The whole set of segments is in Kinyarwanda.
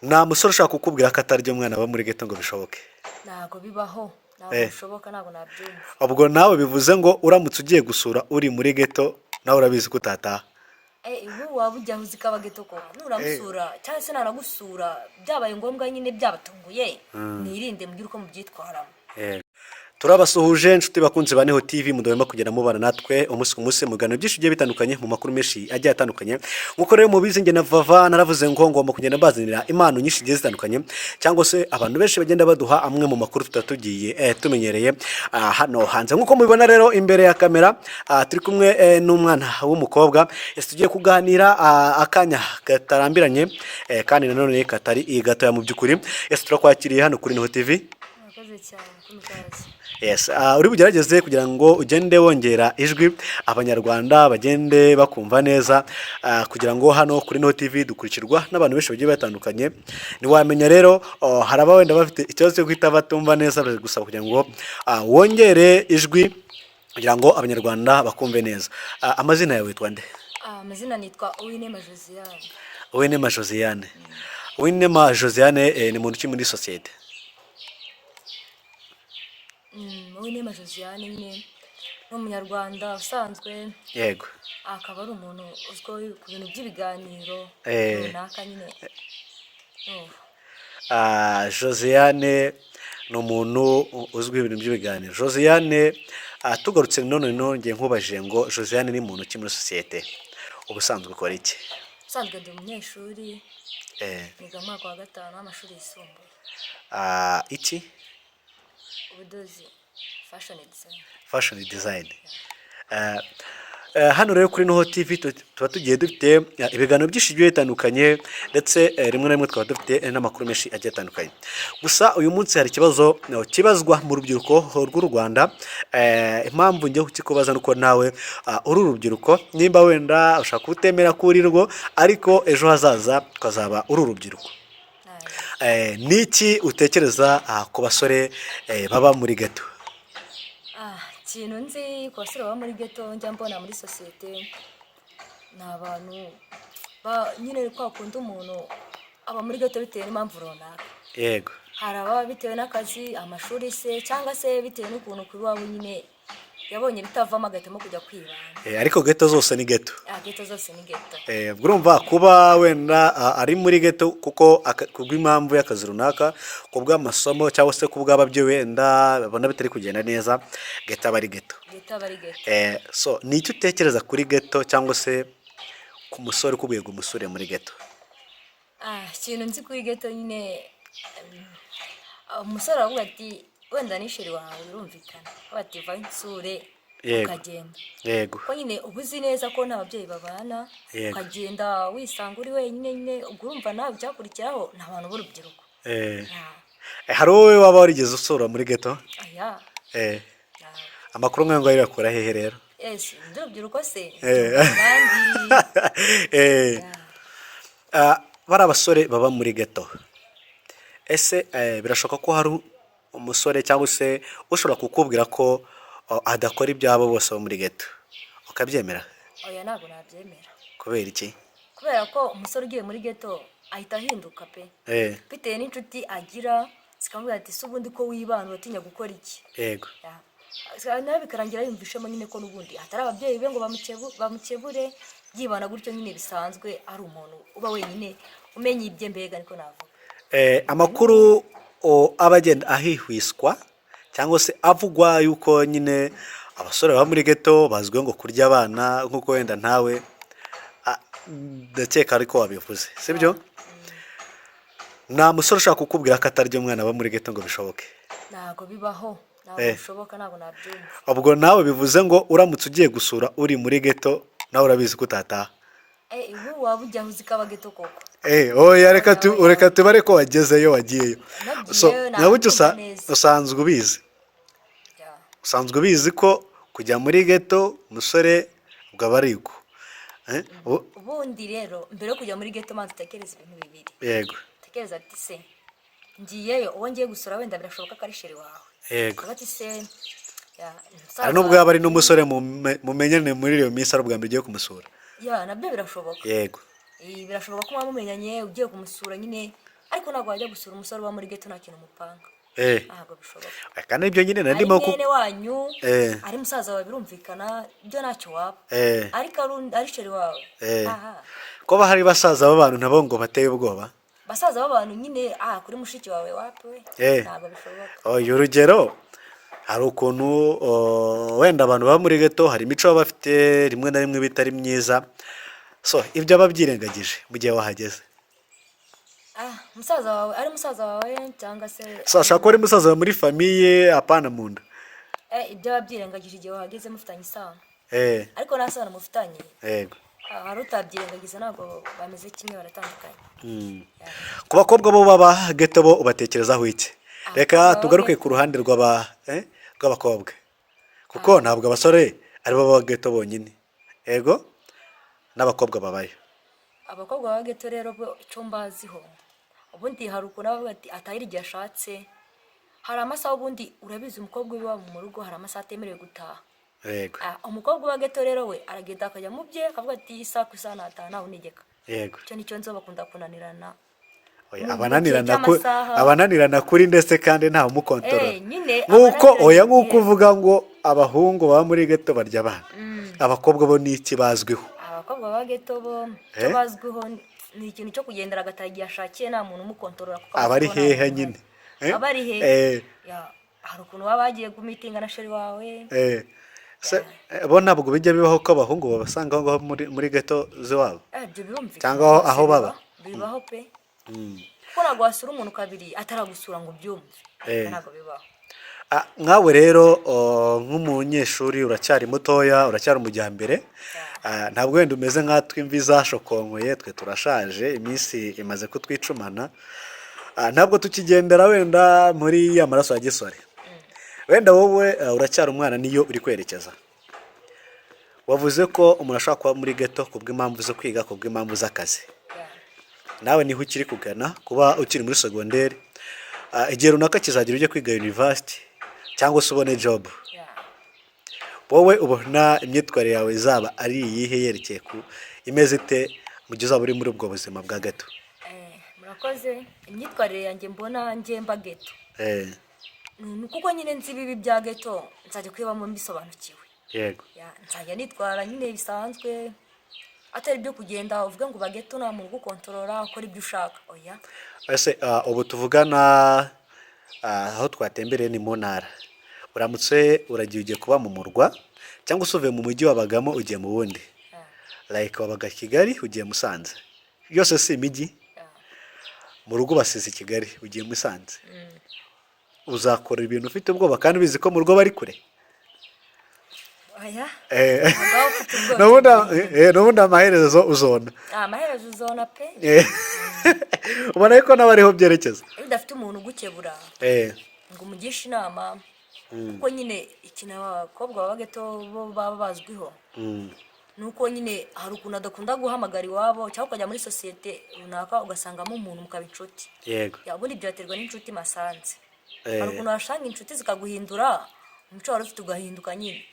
Nta musore ushaka kukubwira ko atarya umwana aba muri ghetto ngo bishoboke. Ntabwo bibaho, ntabwo bishoboka, ntabwo nabyumva. Ubwo nawe bivuze ngo uramutse ugiye gusura uri muri ghetto, nawe urabizi ko utataha. Ubu waba ujya uzi ko aba ghetto koko nuramusura cyangwa se nanagusura byabaye ngombwa nyine byabatunguye, mwirinde, mugire uko mubyitwaramo. Turabasuhuje inshuti bakunzi ba Niho TV, mudahwema kugenda mubana natwe umunsi ku munsi mu biganiro byinshi bigiye bitandukanye, mu makuru menshi agiye atandukanye. Nk'uko rero mubizi, njye na Vava naravuze ngo ngomba kugenda mbazanira impano nyinshi zigiye zitandukanye, cyangwa se abantu benshi bagenda baduha amwe mu makuru tutari tugiye tumenyereye hano hanze. Nk'uko mubibona rero imbere ya kamera, turi kumwe n'umwana w'umukobwa. Ese tugiye kuganira akanya katarambiranye, kandi nanone katari gatoya mu by'ukuri. Ese turakwakiriye hano kuri Niho TV. Murakoze cyane kumikazi. Yes, uri bugerageze kugira ngo ugende wongera ijwi, Abanyarwanda bagende bakumva neza, kugira ngo hano kuri Niho TV dukurikirwa n'abantu benshi bagiye batandukanye. Ntiwamenya rero, hari aba wenda bafite ikibazo cyo guhita batumva neza, gusaba kugira ngo wongere ijwi kugira ngo Abanyarwanda bakumve neza. Amazina yawe witwa nde? Amazina nitwa Uwinema Josiane. Uwinema Josiane. Uwinema Josiane ni muntu ki muri sosiyete? Uwinema Josiane nyine ni Umunyarwanda usanzwe, akaba ari umuntu uzwiho ku bintu by'ibiganiro runaka nyine. Oh. Josiane ni umuntu uzwiho ibintu by'ibiganiro. Josiane, tugarutse none nongeye nkubajije ngo Josiane ni muntu ki muri sosiyete, ubusanzwe ukora iki? Usanzwe ndi umunyeshuri, niga mu mwaka wa gatanu w'amashuri yisumbuye. Iki? Ubudozi, fashion design. Fashion design. Hano rero kuri Noho TV tuba tugiye dufite ibiganiro byinshi bigiye bitandukanye, ndetse rimwe na rimwe tukaba dufite n'amakuru menshi agiye atandukanye. Gusa uyu munsi hari ikibazo kibazwa mu rubyiruko rw'u Rwanda. Impamvu ngiye kukikubaza nuko nawe uri urubyiruko, nimba wenda ushaka kutemera ko uri rwo, ariko ejo hazaza ukazaba uri urubyiruko. Ni iki utekereza ku basore baba muri ghetto? Ikintu nzi ku basore baba muri ghetto, njya mbona muri sosiyete, ni abantu nyine kwa kundi umuntu aba muri ghetto bitewe n'impamvu runaka. Hari ababa bitewe n'akazi, amashuri se, cyangwa se bitewe n'ukuntu kuri iwabo nyine yabonye bitavamo, agahitamo kujya kwibana. Ariko ghetto zose ni ghetto. Ghetto zose ni ghetto. Ubwo urumva kuba wenda ari muri ghetto kuko kubw'impamvu y'akazi runaka, kubw'amasomo, cyangwa se kubw'ababyeyi wenda babona bitari kugenda neza, ghetto aba ari ghetto. Ghetto aba ari ghetto. So ni icyo utekereza kuri ghetto, cyangwa se ku musore ukubwiye ngo umusure muri ghetto? Ikintu nzi kuri ghetto nyine, umusore aravuga ati wenda ni chéri wawe, birumvikana, avuga ati va insure, ukagenda, ko nyine uba uzi neza ko nta babyeyi babana, ukagenda wisanga uri wenyine nyine. Ubwo urumva nawe icyakurikiraho ni abantu b'urubyiruko. Hari wowe waba warigeze usura muri ghetto? Aya. Ntawe. Amakuru nk'ayo ngayo uyakura hehe rero? Ese ndi urubyiruko se abandi? Bari abasore baba muri ghetto, ese birashoboka ko hari umusore cyangwa se ushobora kukubwira ko adakora ibyabo bose bo muri ghetto, ukabyemera? Oya, ntabwo nabyemera. Kubera iki? Kubera ko umusore ugiye muri ghetto ahita ahinduka pe, bitewe n'inshuti agira zikamubwira ati: "Se ubundi ko wibana uratinya gukora iki?" Ya. Nawe bikarangira yumvishemo nyine ko n'ubundi hatari ababyeyi be ngo bamukebure, yibana gutyo nyine bisanzwe, ari umuntu uba wenyine umenya ibye mbega, niko navuga. Amakuru aba agenda ahwihwiswa cyangwa se avugwa yuko nyine abasore baba muri ghetto bazwiho ngo kurya abana, nk'uko wenda ntawe ndakeka ariko wabivuze, sibyo? Nta musore ushaka kukubwira ko atarya umwana aba muri ghetto ngo bishoboke. Ntabwo bibaho, ntabwo bishoboka, ntabwo nabyumva. Ubwo nawe bivuze ngo uramutse ugiye gusura uri muri ghetto, nawe urabizi ko utataha. Ubu waba ujya uzi ko aba ghetto koko? Oya, reka tubare ko wagezeyo, wagiyeyo. So Nagiyeyo, nawe ujya nabyumva neza. usanzwe ubizi. Usanzwe ubizi ko kujya muri ghetto umusore ubwo aba ari uko. Ubundi rero mbere yo kujya muri ghetto, manza utekereza ibintu bibiri. Utekereza ati: "Se ngiyeyo, uwo ngiye gusura wenda birashoboka ko ari chéri wawe?" Ukavuga ati se ya, Hari n'ubwo yaba ari n'umusore mumenyane muri iyo minsi, ari ubwa mbere ugiye kumusura. Ya, nabyo birashoboka. Birashoboka ko muba mumenyanye ugiye kumusura nyine. Ariko ntabwo wajya gusura umusore uba muri ghetto nta kintu mupanga. Ntabwo bishoboka. Kandi ibyo nyine Ari nandimo ku mwene wanyu, ari musaza wawe, birumvikana ibyo ntacyo waba. Ariko ari chéri wawe, aha. Ko hari basaza b'abantu nabo ngo bateye ubwoba. Basaza b'abantu nyine, kuri mushiki wawe wapi we. Ntabwo bishoboka. Oya, urugero hari ukuntu wenda abantu baba muri ghetto hari imico baba bafite rimwe na rimwe bitari myiza, so ibyo aba abyirengagije mu gihe wahageze. Musaza wawe, ari musaza wawe cyangwa se So ashobora kuba ari musaza wawe muri famille, apana mu nda. Ibyo aba abyirengagije igihe wahageze mufitanye isano. Ariko nta sano mufitanye, hari utabyirengagiza. Ntabwo bameze kimwe, baratandukanye. Ku bakobwa bo baba ghetto bo ubatekerezaho iki? Reka Abakobwa baba tugaruke ghetto. ku ruhande rw'abakobwa, kuko ntabwo abasore aribo baba ghetto bonyine, yego n'abakobwa babayo. Abakobwa baba ghetto rero bo, icyo mbaziho ubundi, hari ukuntu aba avuga ati atahira igihe ashatse. Hari amasaha, ubundi urabizi umukobwa uba iwabo mu rugo hari amasaha atemerewe gutaha. Umukobwa uba ghetto rero we aragenda akajya mu bye, akavuga ati isaha ku isaha nataha, ntawe unegeka. Icyo nicyo nzi, bakunda kunanirana Oya, mu abananirana gihe ku cy'amasaha. Abananirana kuri ndetse kandi ntawe umukontorora. Nyine nk'uko abananirana oya, nk'uko igihe. uvuga ngo abahungu baba muri ghetto barya abana, abakobwa bo ni iki bazwiho? Abakobwa ba ghetto bo icyo bazwiho ni ikintu cyo kugendera, agataha igihe ashakiye, nta muntu umukontorora, kuko Aba ari azi ko nta hehe muntu nyine? uhari. Aba ari hehe? Ya, hari ukuntu waba wagiye kumitinga na chéri wawe. Se, bo ntabwo bijya bibaho ko abahungu babasanga aho ngaho muri ghetto z'iwabo? Ibyo birumvikana Cyangwa rwose. Aho baba? Bibaho pe, kuko ntabwo wasura umuntu kabiri ataragusura ngo ubyumve. Ntabwo bibaho. Nkawe rero nk'umunyeshuri uracyari mutoya, uracyari umujyambere. Ntabwo wenda umeze nkatwe imvi zashokonkoye, twe turashaje, iminsi imaze kutwicumana. Ntabwo tukigendera wenda muri ya maraso ya gisore. Wenda wowe uracyari umwana, niyo uri kwerekeza. Wavuze ko umuntu ashobora kuba muri ghetto ku bw'impamvu zo kwiga, ku bw'impamvu z'akazi. Nawe niho ukiri kugana, kuba ukiri muri segonderi. Igihe runaka kizagira ujye kwiga university cyangwa se ubone job. Wowe ubona imyitwarire yawe izaba ari iyihe, yerekeye ku imeze ite mu gihe uzaba uri muri ubwo buzima bwa ghetto? Murakoze. Imyitwarire yanjye mbona ngemba ghetto, ni kuko nyine nzi ibibi bya ghetto, nzajya kwibamo mbisobanukiwe. Ya, nzajya nitwara nyine bisanzwe, atari ibyo kugenda uvuge ngo uba ghetto nta muntu ugukontorora, ukora ibyo ushaka, oya. Ese ubu tuvugana, aho twatembereye ni mu ntara, uramutse uragiye ugiye kuba mu murwa cyangwa se uvuye mu mujyi wabagamo ugiye mu wundi, like wabaga Kigali ugiye Musanze, yose si imijyi? Mu rugo basize i Kigali ugiye Musanze, uzakora ibintu ufite ubwoba kandi ubizi ko mu rugo bari kure? Oya. Ntabwo waba ufite ubwoba. N'ubundi amaherezo uzona. Amaherezo uzona pe. Ubona ko nawe ariho byerekeza. Iyo udafite umuntu ugukebura ngo umugishe inama, kuko nyine ikintu abakobwa baba ghetto bo baba bazwiho ni uko nyine hari ukuntu adakunda guhamagara iwabo, cyangwa ukajya muri sosiyete runaka ugasangamo umuntu mukaba inshuti. Ya, ubundi byaterwa n'inshuti masanze. Hari ukuntu wasanga inshuti zikaguhindura, umuco wari ufite ugahinduka nyine,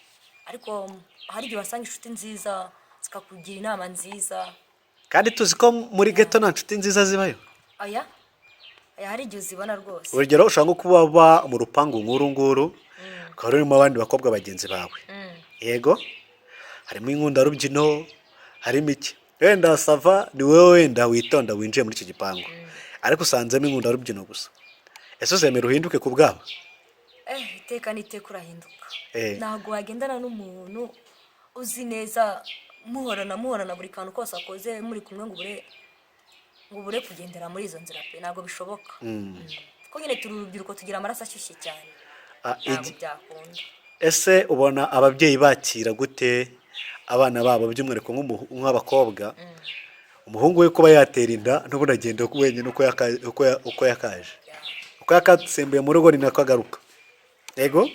ariko hari igihe wasanga inshuti nziza zikakugira inama nziza. Kandi tuzi ko muri ghetto nta nshuti nziza zibayo. Aya, aya, hari igihe uzibona rwose. Urugero, ushobora nko kuba uba mu rupangu nk'uru nguru, ukaba rurimo abandi bakobwa bagenzi bawe. Yego, harimo inkundarubyino, harimo iki, wenda ça va, ni wowe wenda witonda winjiye muri icyo gipangu, ariko usanzemo inkundarubyino gusa. Ese uzemera uhinduke ku bwabo? Iteka n'iteka urahinduka. Ntabwo wagendana n'umuntu uzi neza, muhorana muhorana, buri kantu kose akoze muri kumwe, ngo ubure kugendera muri izo nzira pe, ntabwo bishoboka. Kuko nyine turi urubyiruko, tugira amaraso ashyushye cyane. Ntabwo byakunda. Ese ubona ababyeyi bakira gute abana babo, by'umwihariko nk'abakobwa? Umuhungu we kuba yatera inda n'ubundi agenda wenyine, uko yakaje, uko yakatsimbuye mu rugo ni nako agaruka. Yego.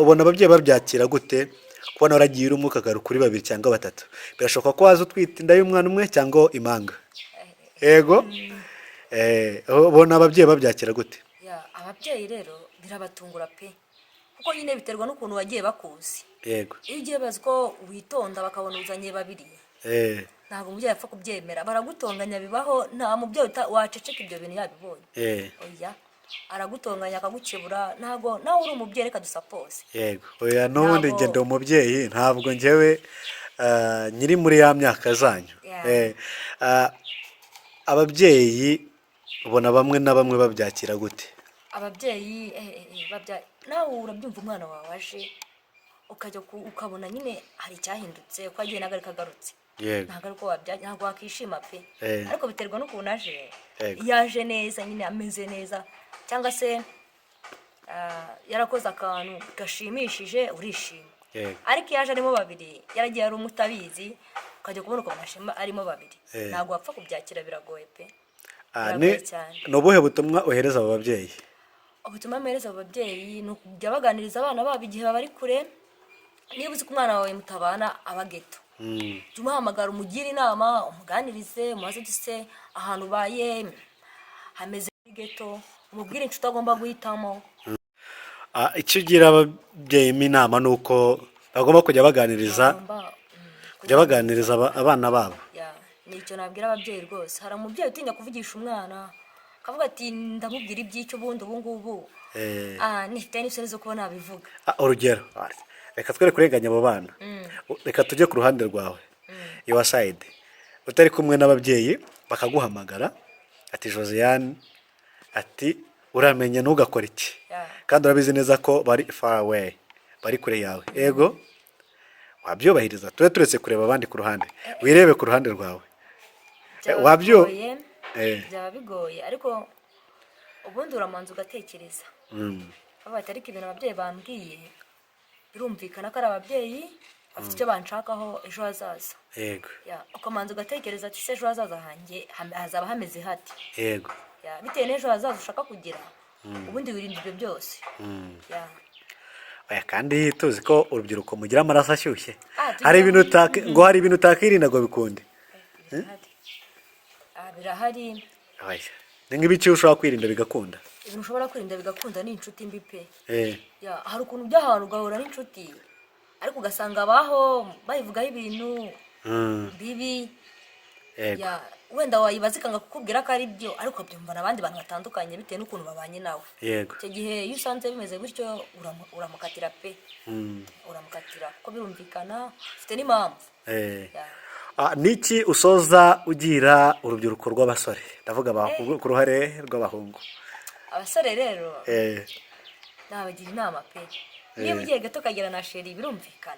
Ubona ababyeyi babyakira gute kubona waragiye uri umwe ukagaruka kuri babiri cyangwa batatu? Birashoboka ko waza utwite inda y'umwana umwe cyangwa impanga. Yego. Ubona ababyeyi babyakira gute? Ya, ababyeyi rero birabatungura pe, kuko nyine biterwa n'ukuntu wagiye bakuzi. Iyo ugiye bazi ko witonda, bakabona uzanye babiri. Ntabwo umubyeyi apfa kubyemera, baragutonganya, bibaho. Nta mubyeyi waceceka ibyo bintu yabibonye. Oya, aragutonganya, akagukebura. Ntabwo nawe uri umubyeyi, reka dusuppose. Yego, oya, n'ubundi Ntabwo- njye ndi umubyeyi, ntabwo njyewe nyiri muri ya myaka zanyu. Ababyeyi ubona bamwe na bamwe babyakira gute? Ababyeyi nawe urabyumva, umwana wawe aje ukajya ukabona nyine hari icyahindutse, uko agiye ntabwo ariko agarutse. Ntabwo ariko ntabwo wakishima pe. Ariko biterwa n'ukuntu aje. Iyo aje neza nyine, ameze neza, cyangwa se yarakoze akantu gashimishije, urishima. Ariko iyo aje arimo babiri, yaragiye ari umwe utabizi, ukajya kubona ukuntu ashima arimo babiri, ntabwo wapfa kubyakira, biragoye pe. Biragoye cyane. Ni ubuhe butumwa ohereza abo babyeyi? Ubutumwa mpereza abo babyeyi ni ukujya baganiriza abana babo igihe baba bari kure. Niba uzi ko umwana wawe mutabana aba ghetto, jya umuhamagara, umugire inama, umuganirize, umubaze uti: "Se ahantu ubaye hameze muri ghetto?" Umubwire inshuti agomba guhitamo. Icyo ugira ababyeyi inama ni uko bagomba kujya baganiriza Bagomba, kujya baganiriza abana babo. Yeah, ni icyo nabwira ababyeyi rwose. Hari umubyeyi utinya kuvugisha umwana, akavuga ati: "Ndamubwira iby'icyo ubundi ubu ngubu nifite n'isoni zo kuba nabivuga." Urugero, reka twere kurenganya abo bana, reka tujye ku ruhande rwawe, your side, utari kumwe n'ababyeyi, bakaguhamagara ati: "Josiane," ati, "uramenye ntugakore iki." Kandi urabizi neza ko bari far away, bari kure yawe. Ego, wabyubahiriza? Tube turetse kureba abandi ku ruhande, wirebe ku ruhande rwawe. Byaba bigoye. Byaba bigoye, ariko ubundi uramanza ugatekereza. Bavuga ati: "Ariko ibintu ababyeyi bambwiye birumvikana ko ari ababyeyi bafite icyo banshakaho ejo hazaza." Yeah, ukamanza ugatekereza ati: "Se ejo hazaza hanjye hazaba hameze hate?" Yeah, bitewe n'ejo hazaza ushaka kugira, ubundi wirinda ibyo byose. Yeah. Oya, kandi tuzi ko urubyiruko mugira amaraso ashyushye. Ah, Hari ibintu ngo hari ibintu utakirinda ngo bikunde. Birahari. Birahari. Oya. Ni nk'ibiki ushobora kwirinda bigakunda? Ibintu ushobora kwirinda bigakunda ni inshuti mbi pe. Yeah, hari ukuntu ujya ahantu ugahura n'inshuti, ariko ugasanga abaho bayivugaho ibintu bibi. Yeah, wenda wayibaza ikanga kukubwira ko ari byo, ariko ukabyumva abandi bantu batandukanye bitewe n'ukuntu babanye nawe. Icyo gihe iyo usanze bimeze gutyo, uramukatira pe. Uramukatira kuko birumvikana ufite n'impamvu. Yeah. Niki usoza ugira urubyiruko rw'abasore? Ndavuga ku ruhare rw'abahungu. Abasore rero, nabagira inama pe. Niba ugiye gato ukagera na chérie, birumvikana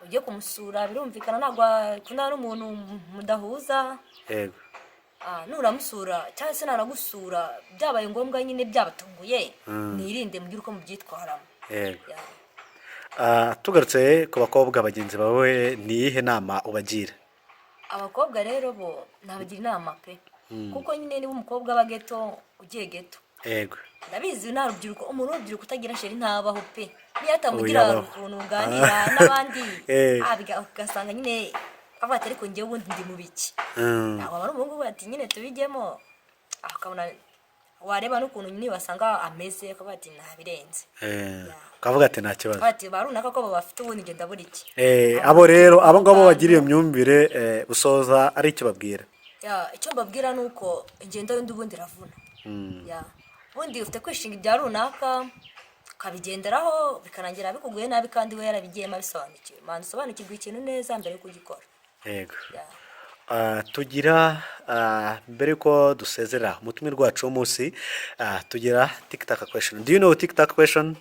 ugiye kumusura, birumvikana ntabwo wakundana n'umuntu mudahuza. Nuramusura cyangwa se nanagusura byabaye ngombwa nyine, byabatunguye, mwirinde, mugire uko mubyitwaramo. Yeah. Tugarutse ku bakobwa bagenzi bawe, ni iyihe nama ubagira? Abakobwa rero bo nabagira inama pe, kuko nyine niba umukobwa aba ghetto, ugiye ghetto, ndabizi nta rubyiruko, umuntu w'urubyiruko utagira chérie ntabaho pe. Niyo atamugira, Oya, hari abaho. ukuntu uganira n'abandi, ugasanga nyine avuga ati: "Ariko njyewe ubundi ndi mu biki?" Ntabwo aba ari umuhungu uvuga ati: "Nyine tubijyemo." Akabona, wareba n'ukuntu nyine basanga ameze, akavuga ati: "Ntabirenze." Ukavuga ati: "Nta kibazo." Akavuga ati: "Ba runaka ko bafite, ubundi njye ndabura iki?" Abo rero, abo ngabo bagira iyo myumvire, usoza ari icyo babwira? Yeah, icyo mbabwira ni uko ingendo y'undi ubundi iravuna. Yeah, ubundi ufite kwishinga ibya runaka, ukabigenderaho, bikarangira bikuguye nabi kandi we yarabigiyemo abisobanukiwe. Manza usobanukirwe ikintu neza mbere yo kugikora. Yeah. Tugira mbere yuko dusezera umutumirwa wacu w'umunsi, tugira TikTok question. Do you know TikTok question?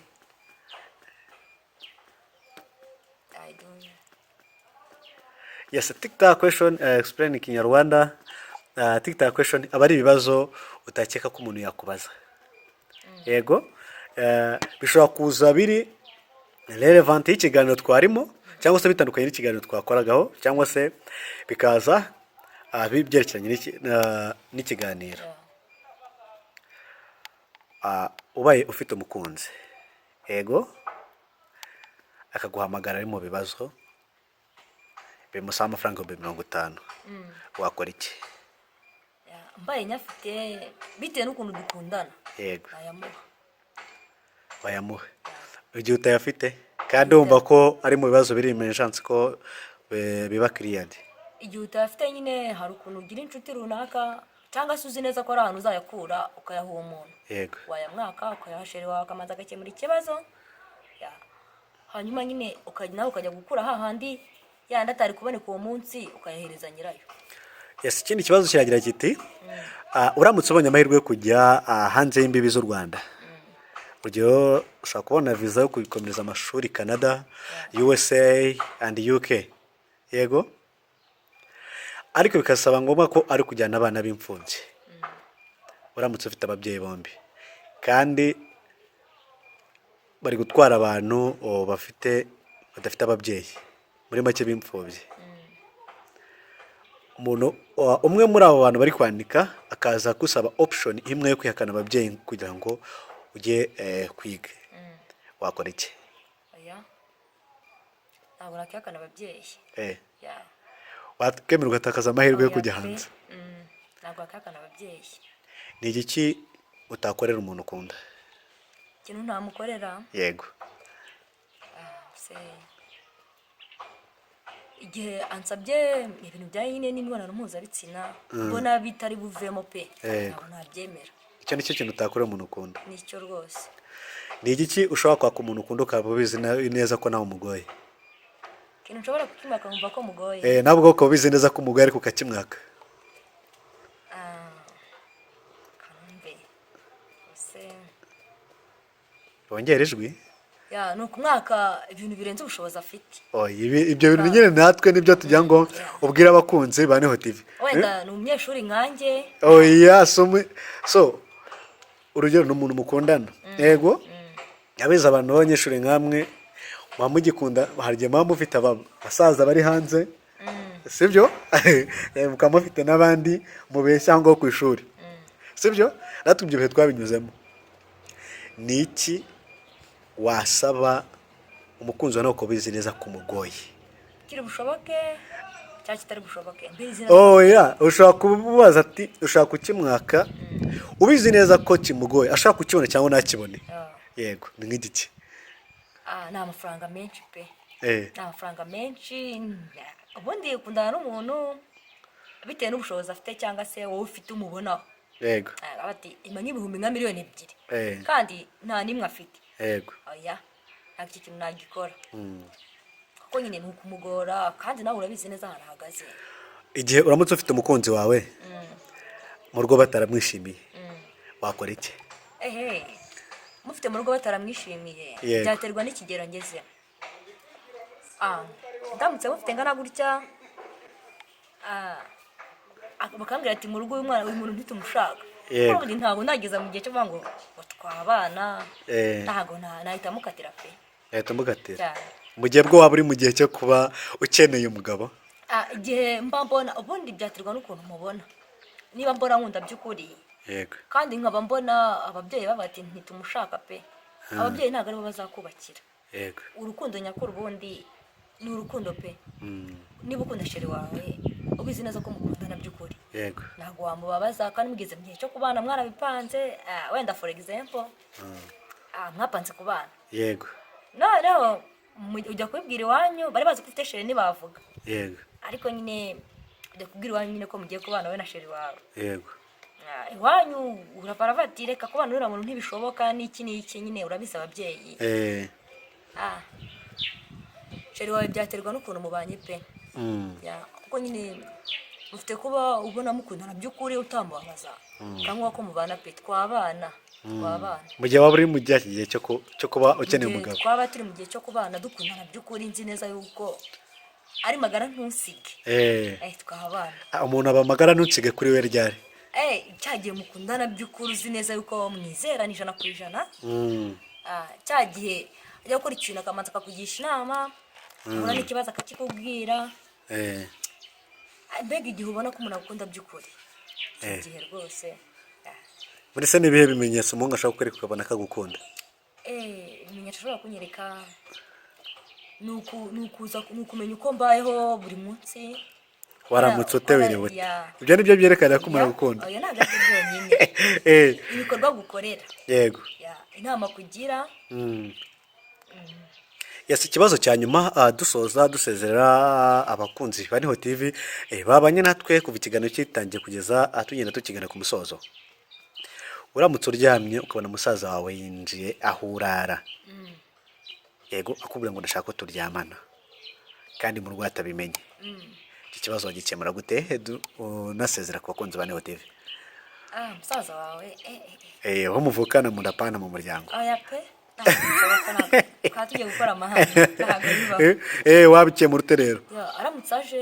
I don't. Yes, TikTok question, explain in Kinyarwanda. TikTok question aba ari ibibazo utakeka ko umuntu yakubaza. Yego, bishobora kuza biri relevant y'ikiganiro twarimo, cyangwa se bitandukanye n'ikiganiro twakoragaho, cyangwa se bikaza byerekeranye n'ikiganiro. Ubaye ufite umukunzi, yego, akaguhamagara ari mu bibazo bimusaba amafaranga 50,000, wakora iki? Yeah, mbaye nyafite, bitewe n'ukuntu dukundana, nayamuha. Wayamuha. Igihe utayafite kandi wumva ko ari mu bibazo biri emergency, ko biba cleared? Igihe utayafite nyine, hari ukuntu ugira inshuti runaka cyangwa se uzi neza ko ari ahantu uzayakura, ukayaha uwo muntu. Wayamwaka ukayaha chéri wawe, akamanza agakemura ikibazo. Ya. Hanyuma nyine ukajya nawe ukajya gukura hahandi yandi atari kuboneka uwo munsi, ukayahereza nyirayo. Yes, ikindi kibazo kiragira kiti: uramutse ubonye amahirwe yo kujya hanze y'imbibi z'u Rwanda, urugero ushobora kubona viza yo gukomereza amashuri Canada, USA and UK, yego, ariko bikasaba ngombwa ko ari kujyana abana b'imfubyi. Uramutse ufite ababyeyi bombi kandi bari gutwara abantu bafite badafite ababyeyi, muri make b'imfubyi, umuntu umwe muri abo bantu bari kwandika akaza gusaba option imwe yo kwihakana ababyeyi kugira ngo ujye kwiga, wakora iki? Oya, ntabwo nakihakana ababyeyi. Ya. Wakemera ugatakaza amahirwe yo Oya kujya pe. hanze? Ntabwo wakihakana ababyeyi. Ni igiki utakorera umuntu ukunda? Ikintu ntamukorera? Yego. Se igihe ansabye ibintu bijyanye nyine n'imibonano mpuzabitsina, mbona bitari buvemo pe. Ntabwo nabyemera. Icyo ni cyo kintu utakorera umuntu ukunda? Nicyo rwose. Ni igiki ushobora kwaka umuntu ukunda ukaba ubizi neza ko nawe umugoye? Ikintu nshobora kukimaka nkumva ko mugoye? Nawe ubwo ukaba ubizi neza ko umugoye ariko ukakimwaka. Ah, kanumve se. Wongera ijwi. Ya, ni ukumwaka ibintu birenze ubushobozi afite. Oya, ibyo bintu nyine natwe nibyo tugira ngo ubwire abakunzi ba Niho TV. Wenda ni umunyeshuri nkanjye. Oya, so urugero ni umuntu mukundana, yego, abizi abantu b'abanyeshuri nkamwe muba mugikunda, hari igihe muba mufite abasaza bari hanze, sibyo? Mukaba mufite n'abandi mubeshya aho ngaho ku ishuri, sibyo? Natwe ibyo bihe twabinyuzemo. Ni iki wasaba umukunzi wawe nawe ukaba ubizi neza ko umugoye? Kiri bushoboke cyangwa kitari bushoboke, mbizi neza. Oya, ushobora kumubaza ati ushobora kukimwaka ubizi neza ko kimugoye, ashaka kukibona cyangwa ntakibone. Yego, ni nk'igiki? Ah, ni amafaranga menshi pe. Ni amafaranga menshi. Ubundi ukundana n'umuntu bitewe n'ubushobozi afite cyangwa se wowe ufite umubonaho. Ah, bati ima nk'ibihumbi nka 2 miliyoni. Kandi nta n'imwe afite. Oya, ntabwo icyo kintu nagikora, kuko nyine ni ukumugora, kandi nawe urabizi neza ahantu ahagaze. Igihe uramutse ufite umukunzi wawe mu rugo bataramwishimiye, wakora iki? Ehe, mufite mu rugo bataramwishimiye? Yego. Byaterwa n'ikigero ngezemo. Ah, ndamutse mufite ngana gutya, bakambwira ati mu rugo uyu mwana, uyu muntu ntitumushaka. Ubundi ntabwo nageza mu gihe cyo kuvuga ngo twabana. Ntabwo nahita mukatira pe. Yahita mukatira? Cyane. Mu gihe bwo waba uri mu gihe cyo kuba ukeneye umugabo? Ah, igihe mba mbona, ubundi byaterwa n'ukuntu mubona. Niba mbona nkunda by'ukuri, kandi nkaba mbona ababyeyi baba bati ntitumushaka pe. Ababyeyi ntabwo aribo bazakubakira. Urukundo nyakuri ubundi ni urukundo pe. Niba ukunda chéri wawe, ubizi neza ko mukundana by'ukuri, ntabwo wamubabaza. Kandi mugeze mu gihe cyo kubana mwarabipanze, wenda for example, mwapanze kubana, noneho ujya kubibwira iwanyu, bari bazi ko ufite chéri, ntibavuga. Ariko nyine ujya kubwira iwanyu nyine ko mugiye kubana wowe na chéri wawe. Iwanyu urabara bati reka kubana n'uriya muntu ntibishoboka, n'iki n'iki, nyine urabizi ababyeyi. Chéri wawe byaterwa n'ukuntu mubanye pe. Ya, kuko nyine mufite kuba ubona mukundana by'ukuri, utamubabaza cyangwa ko mubana pe, twabana, twabana. Mu gihe waba uri mu gihe cyo kuba ukeneye Mu gihe umugabo. twaba turi mu gihe cyo kubana, dukundana by'ukuri, nzi neza yuko ari magara ntusige, twabana. Umuntu aba amagara ntunsige kuri we ryari? Cya gihe mukundana by'ukuri, uzi neza yuko mwizerana 100%. Cya gihe ajya gukora ikintu akamanza akakugisha inama, uhura n'ikibazo akakikubwira. Mbega igihe ubona ko umuntu agukunda by'ukuri, icyo gihe rwose. Muri se n'ibihe bimenyetso umuhungu ashobora kukwereka ukabona ko agukunda? Ibimenyetso ashobora kunyereka ni ukuza, ni ukumenya uko mbayeho buri munsi. Waramutse ute, wiriwe ute? Ya. Ibyo nibyo byerekana ko umuntu agukunda? Oya, ntabwo aribyo byonyine. Ibikorwa gukorera. Ya, inama kugira. Yes, ikibazo cya nyuma, dusoza dusezerera abakunzi ba Niho TV, babanye natwe kuva ikiganiro kitangiye kugeza tugenda tukigana ku musozo. Uramutse uryamye ukabona musaza wawe yinjiye aho urara, yego, akubwira ngo ndashaka ko turyamana kandi mu rugo atabimenye, iki kibazo wagikemura gute? Unasezera ku bakunzi ba Niho TV. Ah, musaza wawe, eh, eh, eh. Aho muvukana mudapana mu muryango. Oya pe, ntabwo bishoboka, ntabwo twaba tugiye gukora amahane, ntabwo bibaho. Wabikemura ute rero? Ya, aramutse aje,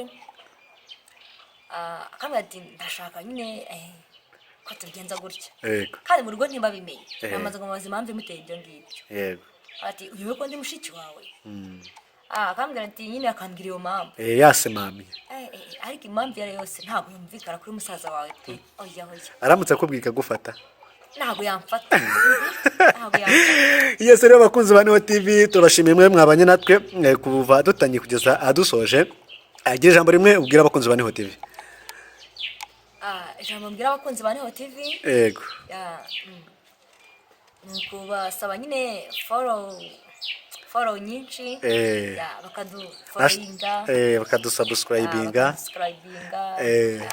akambwira ati ndashaka nyine ko tubigenza gutya, kandi mu rugo ntibabimenye, namaze kumubaza impamvu imuteye ibyo ngibyo. Ati uyobe ko ndi mushiki wawe? Akambwira ati nyine, akambwira iyo mpamvu. Yasemamye. Ariko impamvu iyo ari yo yose ntabwo yumvikana kuri musaza wawe pe, oya, oya. Aramutse akubwiye ikagufata? Ntabwo yamfata, ntabwo yamfata. Yes, rero abakunzi ba Niho TV, turabashimiye mwe mwabanye natwe kuva dutangiye kugeza adusoje. Agira ijambo rimwe ubwira abakunzi ba Niho TV. Ijambo mbwira abakunzi ba Niho TV, ya, ni ukubasaba nyine follow, follow nyinshi, ya, bakadufollowinga, bakadusubscribinga, bakadusubscribinga, ya,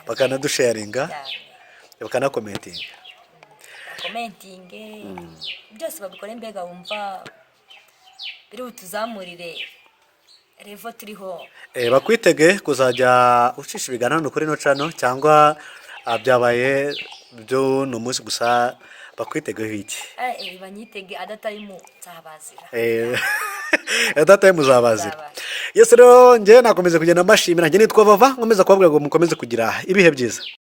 bakanadusharinga, ya, bakanacommentinga. Bacommentinge byose babikore, mbega wumva biri butuzamurire level turiho. Bakwitege kuzajya ucisha ibiganiro hano kuri ino channel, cyangwa byabaye byo ni umunsi gusa? Bakwitegeho iki? Banyitege adatarimu nzabazira. Data muzabazira. Nzabazira. Yes, rero njye nakomeza kugenda mbashimira. Njye nitwa Vava, nkomeza kubabwira ngo mukomeze kugira ibihe byiza.